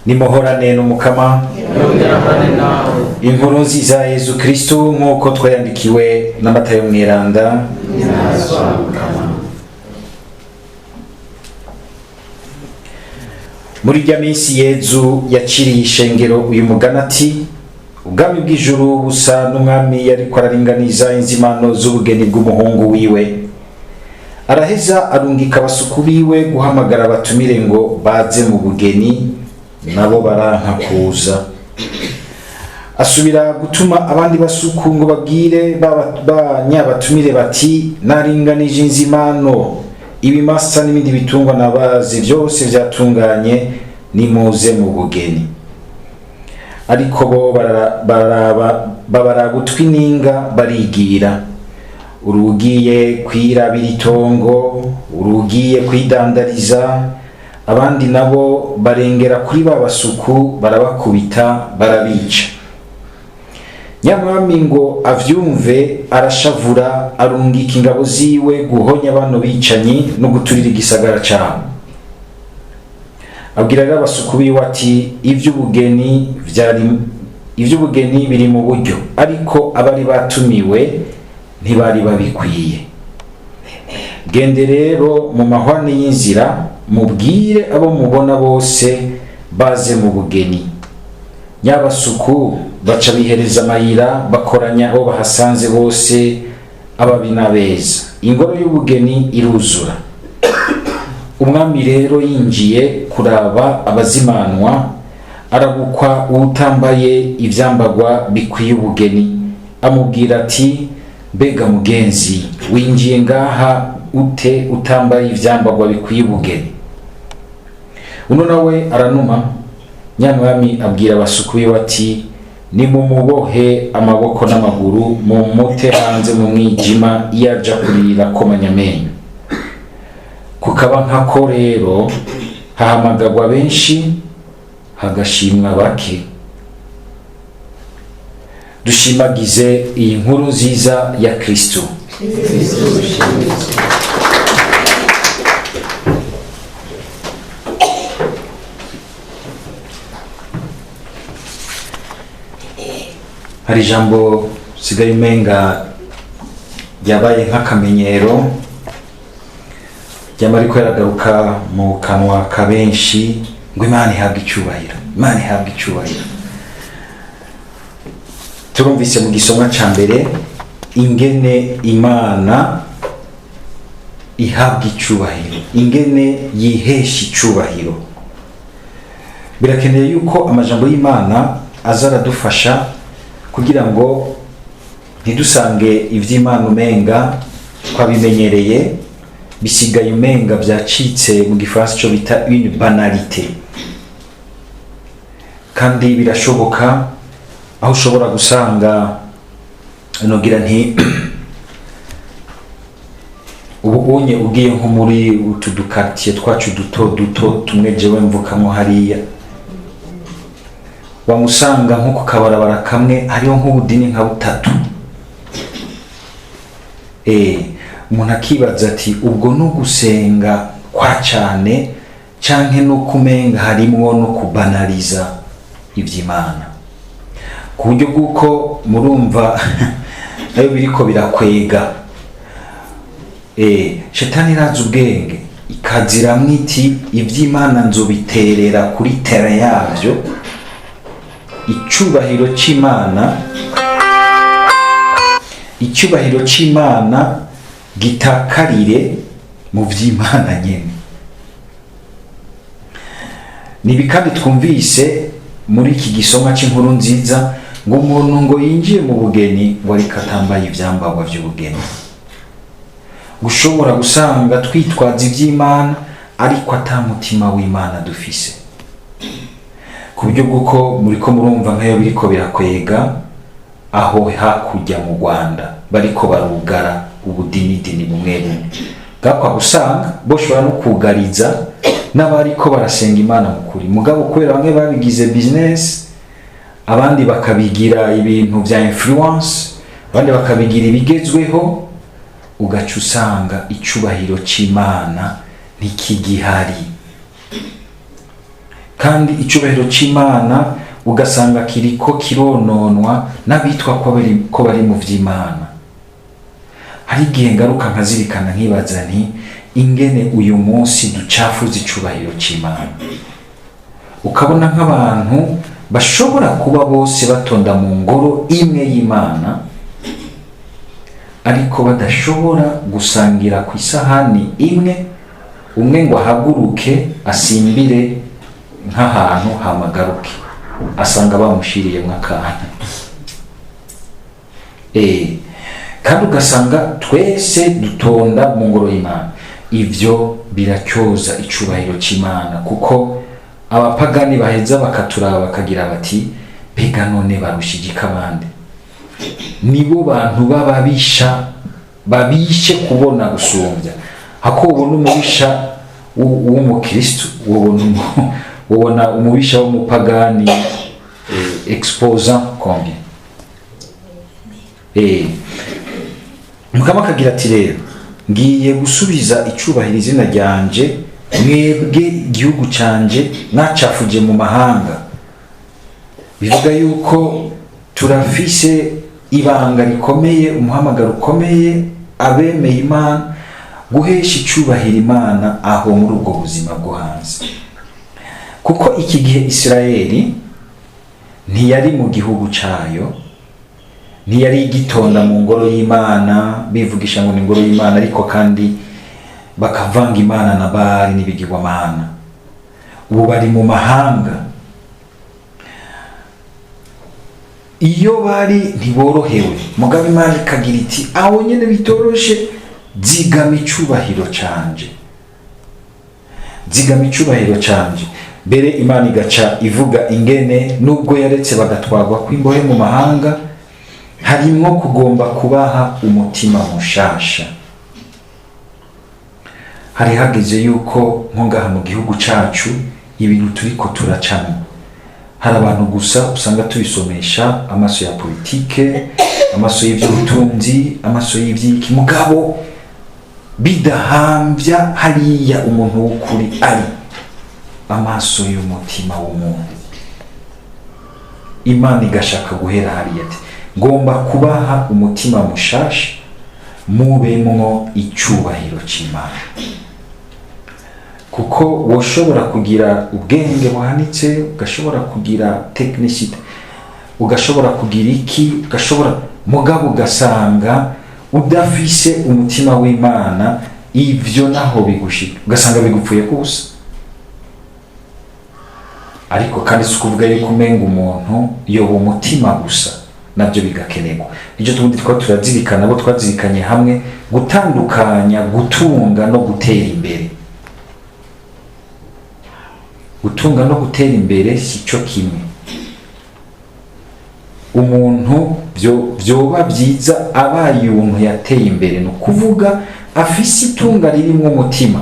Nimuhorane n'Umukama. Yongera ahorane nawe. Inkuru nziza ya Yezu Kristu nk'uko twayandikiwe na Matayo Mweranda. Nyazwa Mukama. Muri rya minsi Yezu yaciriye ishengero uyu mugani ati: "Ubwami bw'ijuru busa n'umwami yariko araringaniza inzimano z'ubugeni bw'umuhungu wiwe. Araheza arungika abasuku biwe guhamagara abatumire ngo baze mu bugeni, nabo baranka kuza. Asubira gutuma abandi basuku ngo babwire ba nyabatumire bati: naringanije inzimano, ibimasa n'ibindi bitungwa nabazi byose vyatunganye, nimuze mu bugeni. Ariko bo babaraba utwi n'inga barigira. Urugiye kwirabira itongo, urugiye kwidandariza, abandi nabo barengera kuri ba basuku barabakubita barabica. Nyamwami ngo avyumve arashavura, arungika ingabo ziwe guhonya bano bicanyi no guturira igisagara cabo. Abwira rero abasuku biwe ati: ivy'ubugeni biri mu buryo, ariko abari batumiwe ntibari babikwiye. Gende rero mu mahwane y'inzira, mubwire abo mubona bose baze mu bugeni. Nyabasuku baca bihereza amayira, bakoranya abo bahasanze bose, ababi n'abeza. Ingoro y'ubugeni iruzura. Umwami rero yinjiye kuraba abazimanwa, arabukwa uwutambaye ivyambagwa bikwiye ubugeni. Amubwira ati: mbega mugenzi, winjiye ngaha ute utambaye ivyambagwa bikwiye ubugeni? Uno nawe aranuma. Nyamwami abwira abasuku biwe ati: nimumubohe amaboko n'amaguru, mumute hanze mu mwijima, iyo aja kurira akomanya amenyo. Kukaba nkako rero hahamagagwa benshi, hagashimwa bake. Dushimagize iyi nkuru nziza ya Kristo. Kristo ushimizwe. Hari ijambo sigaye umenga ryabaye nk'akamenyero, ryama ariko yaragaruka mu kanwa ka benshi, ngo Imana ihabwe icyubahiro, Imana ihabwe icyubahiro. Turumvise mu gisomwa ca mbere ingene Imana ihabwa icubahiro, ingene yihesha icubahiro. Birakeneye yuko amajambo y'Imana aza aradufasha kugira ngo ntidusange ivy'Imana umenga twabimenyereye, bisigaye umenga vyacitse, mu gifaransa ico bita une banalité. Kandi birashoboka aho ushobora gusanga nogira nti ubu unye ugiye nko muri utu dukartier twacu duto duto tumwe jewe mvukamwo hariya, wamusanga nko ku kabarabara kamwe hariho nk'ubudini nka butatu. Umuntu akibaza ati ubwo no gusenga kwa cane canke no kumenga harimwo no kubanaliza ivy'Imana, ku buryo bw'uko murumva nayo biriko birakwega. Shetani irazi ubwenge, ikaziramwo iti ivy'Imana nzobiterera kuri terrain yavyo. Icubahiro c'Imana, icyubahiro c'Imana gitakarire mu vy'Imana nyene. Nibi kandi twumvise muri iki gisomwa c'inkuru nziza, ngo umuntu ngo yinjiye mu bugeni ngo ariko atambaye ivyambagwa vy'ubugeni. Gushobora gusanga twitwaza ivy'Imana ariko ata mutima w'Imana dufise, ku buryo bw'uko muriko murumva nk'ayo biriko birakwega aho hakurya mu Rwanda, bariko barugara ubudinidini bumwe bumwe bwakwa, gusanga boshobora no kugariza n'abariko barasenga Imana mu kuri. Mugabo kubera bamwe babigize business, abandi bakabigira ibintu vya influence, abandi bakabigira ibigezweho, ugaca usanga icubahiro c'Imana ntikigihari. Kandi icubahiro c'Imana ugasanga kiriko kirononwa n'abitwa ko bari mu vy'Imana. Hari igihe ngaruka nkazirikana nkibaza nti ingene uyu munsi ducafuza icubahiro c'Imana, ukabona nk'abantu bashobora kuba bose batonda mu ngoro imwe y'Imana, ariko badashobora gusangira ku isahani imwe, umwe ngo ahaguruke asimbire nk'ahantu hamagaruke asanga bamushiriyemo akantu. Kandi ugasanga twese dutonda mu ngoro y'Imana. Ivyo biracyoza icubahiro c'Imana, kuko abapagani baheza bakaturaba bakagira bati mbega none barushigika abandi, nibo bantu b'ababisha babishe kubona gusumbya. Hako ubona umubisha w'umukristo, ubona umubisha w'umupagani exposant combien. Mukama akagira ati rero ngiye gusubiza icubahiro izina ryanje, mwebwe igihugu canje mwacafuje mu mahanga. Bivuga yuko turafise ibanga rikomeye, umuhamagaro ukomeye abemeye Imana, guhesha icubahiro Imana aho muri ubwo buzima bwo hanze. Kuko iki gihe Isirayeli ntiyari mu gihugu cayo, ntiyari igitonda mu ngoro y'Imana, bivugisha ngo ni ingoro y'Imana, ariko kandi bakavanga Imana na Baali n'ibigirwamana. Ubu bari mu mahanga, iyo bari ntiborohewe. Mugabo Imana ikagira iti aho nyene bitoroshe, zigama icubahiro canje, zigama icubahiro canje. Mbere Imana igaca ivuga ingene nubwo yaretse bagatwarwa kw'imbohe mu mahanga, harimwo kugomba kubaha umutima mushasha. Hari hageze yuko nko ngaha mu gihugu cacu ibintu turiko turacamwo, hari abantu gusa usanga tubisomesha amaso ya politike, amaso y'ivy'ubutunzi, amaso y'ivyiki, mugabo bidahambya hariya umuntu w'ukuri ari amaso y'umutima w'umuntu. Imana igashaka guhera hariya ati ngomba kubaha umutima mushasha, mubemwo icubahiro c'Imana. Kuko woshobora kugira ubwenge buhanitse, ugashobora kugira technicité, ugashobora kugira iki, ugashobora, mugabo ugasanga udafise umutima w'Imana, ivyo naho bigushika ugasanga bigupfuye kubusa. Ariko kandi si ukuvuga yuko umenga umuntu yoba umutima gusa, nabyo bigakenerwa. Icyo tubundi twaba turazirikana, abo twazirikanye hamwe, gutandukanya gutunga no gutera imbere. Gutunga no gutera imbere si cyo kimwe. Umuntu vyoba byiza abaye umuntu yateye imbere, ni ukuvuga afise itunga ririmwo umutima,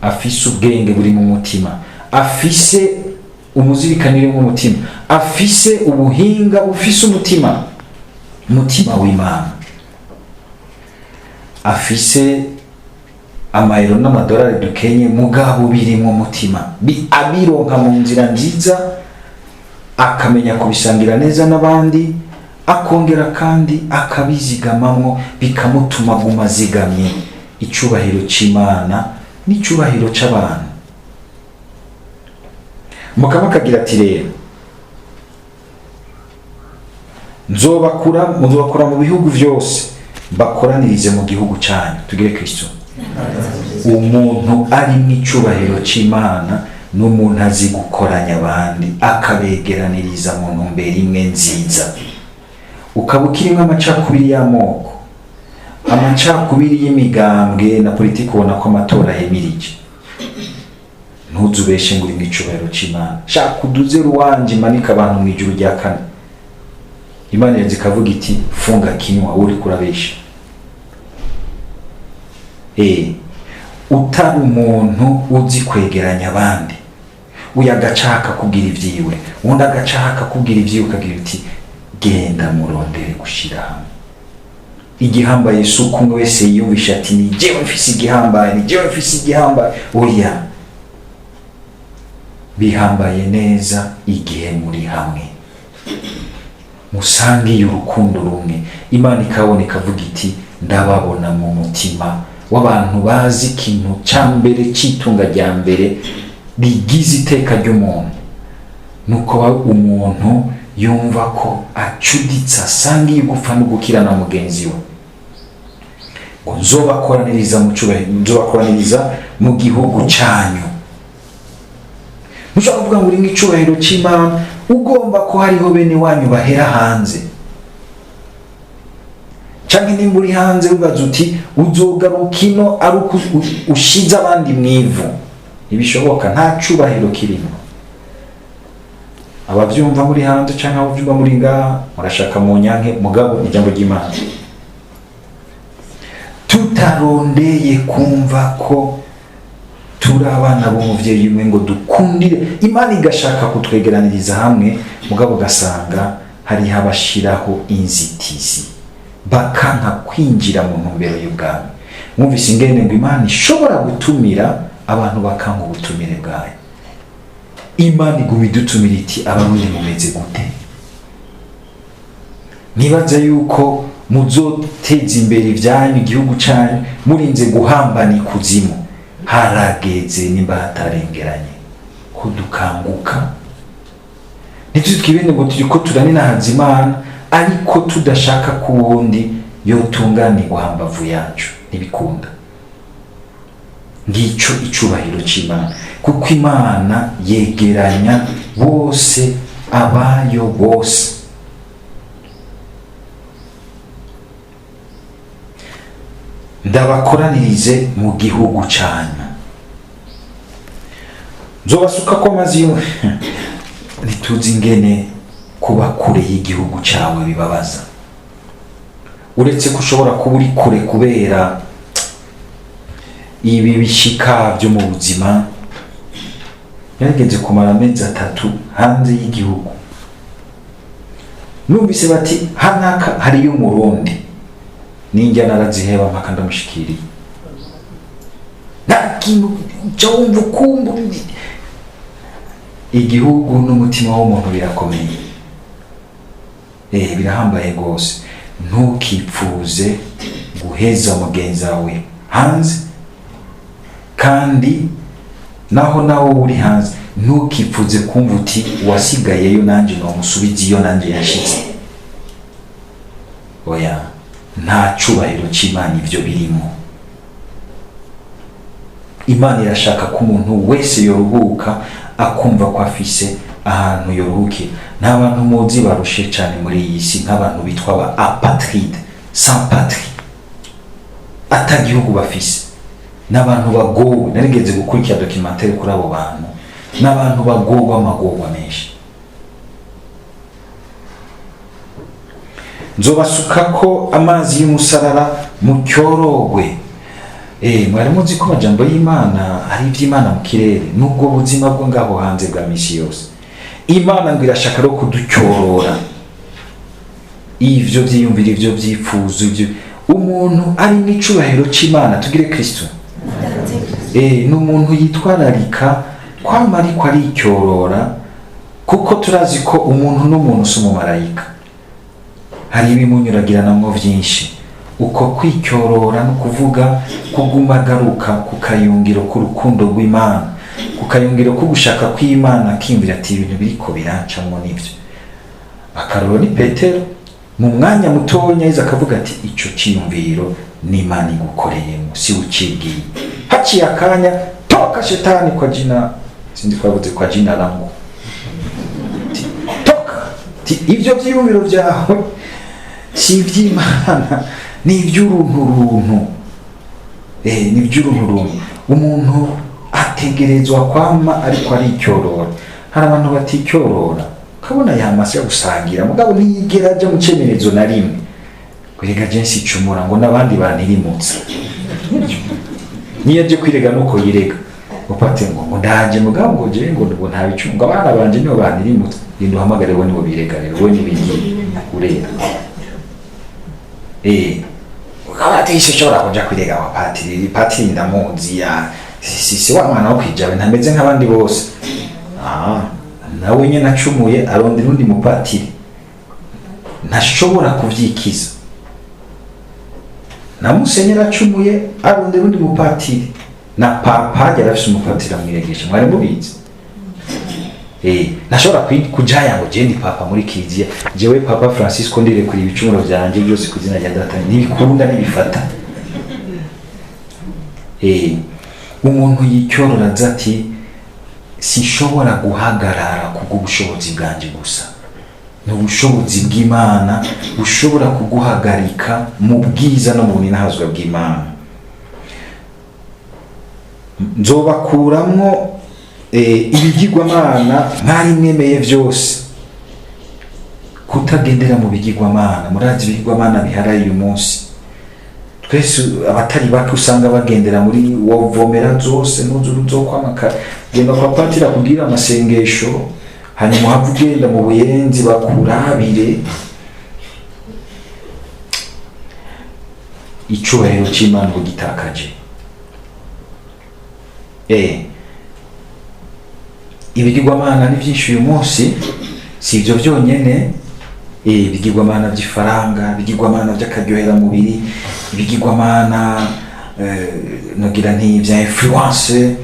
afise ubwenge buri mu mutima, afise umuzirikani uri mu mutima, afise ubuhinga bufise umutima, umutima w'Imana, afise amayero n'amadolari dukenye, mugabo birimwo umutima, abironka mu nzira nziza, akamenya kubisangira neza n'abandi, akongera kandi akabizigamamwo, bikamutuma aguma azigamye icubahiro c'Imana n'icubahiro c'abantu. Mukama akagira ati rero nzobakura mu bihugu vyose, mbakoranirize mu gihugu canyu. Tugire Kristo. Umuntu ari mu icubahiro c'Imana n'umuntu azi gukoranya abandi, akabegeraniriza mu ntumbero imwe nziza. Ukaba ukirimwo amacakubiri y'amoko, amacakubiri y'imigambwe na politiki, ubona ko amatora yemirije, ntuzubeshe ngo uri mu icubahiro c'Imana. Shaka uduze ruwanje imanike abantu mu ijuru rya kane. Imana iraza ikavuga iti funga kinywa, wowe uriko urabesha. Utari umuntu uzi kwegeranya abandi, uyu agacaka akakubwira ivyiwe, uwundi agacaka akakubwira ivyiwe, ukagira uti genda murondere gushira hamwe. Igihambaye si uko umwe wese yiyumvisha ati ni jewe mfise igihambaye, ni jewe mfise igihambaye. Oya, Bihambaye neza igihe muri hamwe, musangiye urukundo rumwe. Imana ikabona ikavuga iti ndababona mu mutima w'abantu bazi ikintu cya mbere cy'itunga rya mbere rigize iteka ry'umuntu, nuko umuntu yumva ko acuditse, asangiye gupfa no gukira na mugenzi we. Ngo nzobakoraniriza mu cyubahiro, nzobakoraniriza mu gihugu cyanyu. Ntushobora kuvuga ngo uri nk'icubahiro cy'Imana ugomba ko hariho bene wanyu bahera hanze, canke nimba uri hanze wibaza uti uzogaruka ino ari uko ushize abandi mu ivu. Ntibishoboka, nta cubahiro kirimo. Abavyumva muri hanze canke abavyumva muri ngaha, murashaka mu nyanke, mugabo ni ijambo ry'Imana. Tutarondeye kumva ko turi abana b'umuvyeyi umwe ngo dukundire Imana, igashaka kutwegeraniriza hamwe, mugabo ugasanga hariho abashiraho inzitizi bakanka kwinjira mu ntumbero y'ubwami. Mwumvise ingene ngo Imana ishobora gutumira abantu bakanka ubutumire bwayo. Imana iguma idutumira iti Abarundi mumeze gute? Nibaza yuko muzoteza imbere ibyanyu, igihugu cyanyu, murinze guhambana ikuzimu. Harageze, nimba hatarengeranye, ko dukanguka. Ntitwibene ngo turiko turaninahaza Imana, ariko tudashaka ko uwundi yotunganirwa hambavu yacu, ntibikunda. Ngico icubahiro c'Imana, kuko Imana yegeranya bose, abayo bose. Ndabakoranirize mu gihugu canyu, nzobasuka ko amazi yo. Ntituzi ingene kuba kure y'igihugu cawe bibabaza, uretse ko ushobora kuba uri kure kubera ibi bishika byo mu buzima. Yarigeze kumara amezi 3 hanze y'igihugu. Numvise bati hanaka hariyo Umurundi, ninjya naraziheba mpaka ndamushikiriye. Nta kintu cyo ukumbu igihugu n'umutima w'umuntu birakomeye, birahambaye rwose. Ntukipfuze guheza mugenzi wawe hanze, kandi naho nawe uri hanze ntukipfuze kumva uti wasigayeyo nanjye nomusubiza iyo nanjye yashitse. Oya, nta cubahiro c'Imana ivyo birimo. Imana irashaka ko umuntu wese yoruhuka, akumva ko afise ahantu yoruhukira. Nta bantu muzi barushe cane muri iyi si nk'abantu bitwa ba apatride, sans patrie, atagihugu bafise. N'abantu bagowe. Narigeze gukurikira documentaire kuri abo bantu, n'abantu bagorwa amagorwa menshi. Nzobasukako amazi y'umusarara mu cyorogwe. Mwari muzi ko amajambo y'Imana ari ivy'Imana mu kirere, nubwo buzima bwo ngaho hanze bwa misi yose. Imana ngo irashaka rero kuducyorora ivyo vyiyumvira, ivyo vyifuzo, ivyo umuntu ari n'icubahiro c'Imana. Tugire Kristo. Ni umuntu yitwararika kwama ariko aricyorora, kuko turazi ko umuntu n'umuntu si umumarayika, hari ibimunyuragiranamwo vyinshi. Uko kwicyorora no kuvuga kuguma agaruka ku kayungiro k'urukundo rw'Imana, ku kayungiro k'ugushaka kw'Imana, akiyumvira ati ibintu biriko birancamwo nivyo. Akarorero ni Petero, mu mwanya mutonya yiza akavuga ati ico ciyumviro n'Imana igukoreyemo, si ucibwiye. Haciye akanya, toka shetani kwa jina, sindi kwavuze kwa jina langu, toka. Ti ivyo vyiyumviro vyawe si ivy'Imana, ni ivy'urunturuntu. Ni ivy'urunturuntu. Umuntu ategerezwa kwama ariko aricyorora. Hari abantu baticyorora, ukabona yamase gusangira, mugabo ntiyigera aja mu cemerezo na rimwe. Kwirega je nsicumura, ngo n'abandi bantirimutse. Niyo aje kwirega nuko yirega upate ngo ndaje, mugabo ngo je ngo nta bicunga, abana banje nibo bantirimutse. Genda uhamagare bo nibo birega rero, bo nibigiye urera. Ukaba ushobora kuja kwirega wa patiri, patiri ndamuzi ya si wa mwana wo kwijabe, ntameze nk'abandi bose. Ah, nawe nyene acumuye arondera undi mupatiri, ntashobora kuvyikiza. Na musenyeri acumuye arondera undi mupatiri, na papa yarafise umupatiri amwiregesha. Mwari mubizi? Ntashobora kujaya ngo je ndi papa muri kiliziya, jewe Papa Francisco ndirekura ibicumuro vyanje byose ku izina rya Data. Ntibikunda, ntibifata. Umuntu yicyorora aza ati: "Sinshobora guhagarara kubw'ubushobozi bwanje gusa." Ni ubushobozi bw'Imana bushobora kuguhagarika mu bwiza no mu buninahazwa bw'Imana. Nzobakuramwo ibigirwamana mwari mwemeye byose. Kutagendera mu bigirwamana. Murazi ibigirwamana biharaye uyu munsi, twese abatari bake usanga bagendera muri wovomera zose n'uzuru zo kwamakara. Genda kwa patiri akubwira amasengesho, hanyuma uhave ugenda mu Buyenzi bakurabire. Icubahiro c'Imana uba gitakaje. Ibigirwamana ni byinshi uyu munsi, si ibyo byonyene. Ibigirwamana by'ifaranga, ibigirwamana by'akaryoheramubiri, ibigirwamana nogira nti bya influence,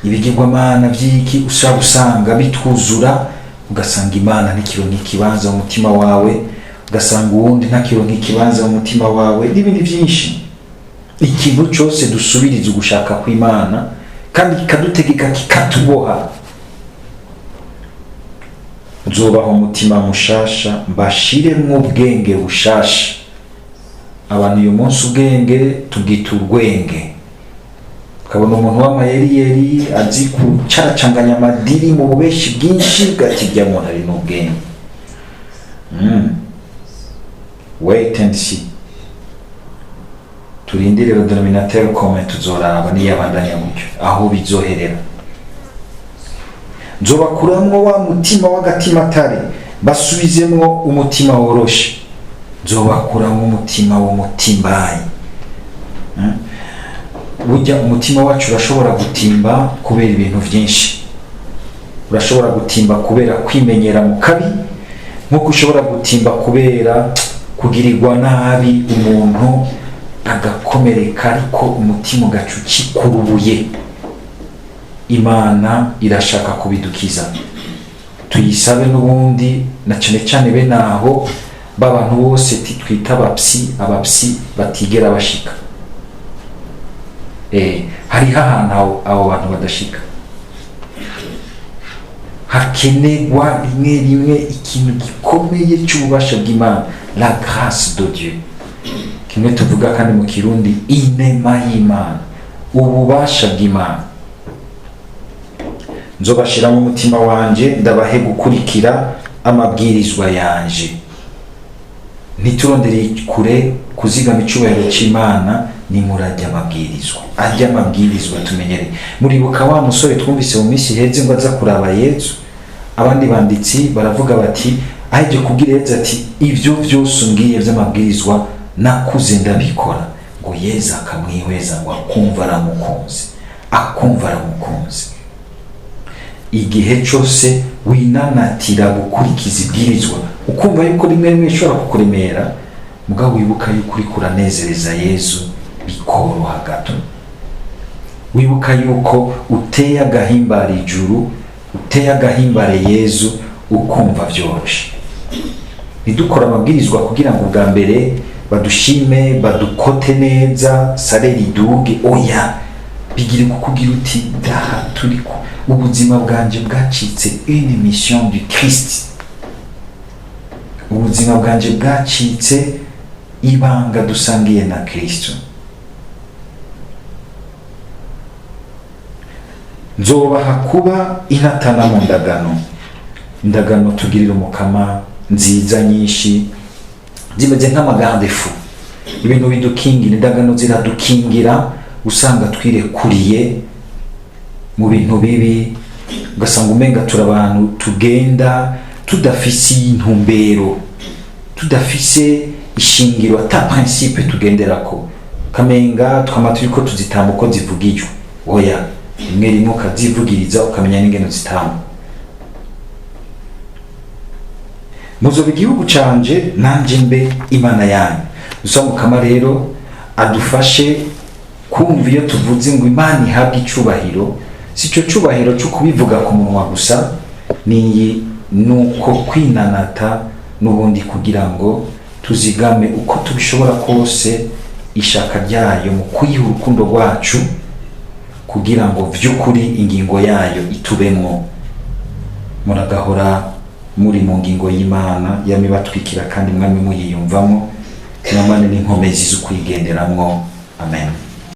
ibigirwamana by'iki ushobora usanga bitwuzura, ugasanga Imana ntikironka ikibanza mu mutima wawe, ugasanga uwundi ntakironka ikibanza mu mutima wawe, n'ibindi byinshi. Ikintu cyose dusubiriza ugushaka kw'Imana kandi kikadutegeka, kikatuboha. Nzobaha umutima mushasha, mbashiremwo ubwenge bushasha. Abantu uyu munsi ubwenge tubwita urwenge, ukabona umuntu w'amayeriyeri azi gucaracanganya amadiri mu bubeshi bwinshi, bwati rya muntu ari n'ubwenge. Wait and see, turindire le dénominateur commun, tuzoraba niyabandanya gutyo aho bizoherera. Nzobakuramwo wa mutima w'agatimatare, basubizemwo umutima woroshe. Nzobakuramwo umutima w'umutimbayi. Burya umutima wacu urashobora gutimba kubera ibintu vyinshi. Urashobora gutimba kubera kwimenyera mu kabi, nk'uko ushobora gutimba kubera kugirirwa nabi, umuntu agakomereka, ariko umutima ugaca ukikurubuye. Imana irashaka kubidukiza, tuyisabe n'ubundi, na cyane cyane bene aho b'abantu bose twita abapsi, abapsi batigera bashika. Hariho ahantu abo bantu badashika, hakenerwa rimwe rimwe ikintu gikomeye cy'ububasha bw'Imana, la grâce de Dieu, kimwe tuvuga kandi mu Kirundi, inema y'Imana, ububasha bw'Imana. Nzobashiramo umutima wanje, ndabahe gukurikira amabwirizwa yanje. Ntiturondere kure kuzigama icubahiro c'Imana, nimurajya amabwirizwa, ajya amabwirizwa tumenyereye. Muribuka wa musore twumvise mu minsi iheze ngo aza kuraba Yezu, abandi banditsi baravuga bati, aheje kubwira Yezu ati: "Ibyo byose umbwiye by'amabwirizwa nakuze ndabikora." Ngo Yezu akamwihweza, ngo akumva aramukunze, akumva aramukunze. Igihe cyose winanatira gukurikiza ibwirizwa, ukumva yuko rimwe rimwe ishobora kukuremera, mugabo wibuka yuko uriko uranezereza Yezu, bikoroha gato. Wibuka yuko uteye agahimbare ijuru, uteye agahimbare Yezu, ukumva vyoroshe. Ntidukore amabwirizwa kugira ngo ubwa mbere badushime, badukote neza, salaire iduge. Oya, bigire kukugira uti: "Daha turiko, ubuzima bwanje bwacitse une mission du Christ, ubuzima bwanje bwacitse ibanga dusangiye na Kristo." Nzobaha kuba inatana mu ndagano. Indagano tugirira Umukama nziza nyinshi zimeze nk'amagarde-fou, ibintu bidukingira. Indagano ziradukingira. Usanga twirekuriye mu bintu bibi, ugasanga umenga turi abantu tugenda tudafise intumbero, tudafise ishingiro, ata principe tugenderako, kamenga twama turiko tuzitamba uko zivugijwe. Oya, rimwe rimwe ukazivugiriza, ukamenya n'ingeno zitamba. Muzoba igihugu canje, nanje mbe Imana yanyu. Gusa Mukama rero adufashe kumva iyo tuvuze ngo Imana ihabwe icubahiro, si ico cubahiro cyo kubivuga ku munwa gusa, ni nuko kwinanata n'ubundi kugira ngo tuzigame uko tubishobora kose ishaka ryayo mu kuyiha urukundo rwacu, kugira ngo vy'ukuri ingingo yayo itubemwo. Muragahora muri mu ngingo y'Imana yamibatwikira, kandi mwami muyiyumvamo, mwamane n'inkomezi zo kuyigenderamwo. Amen.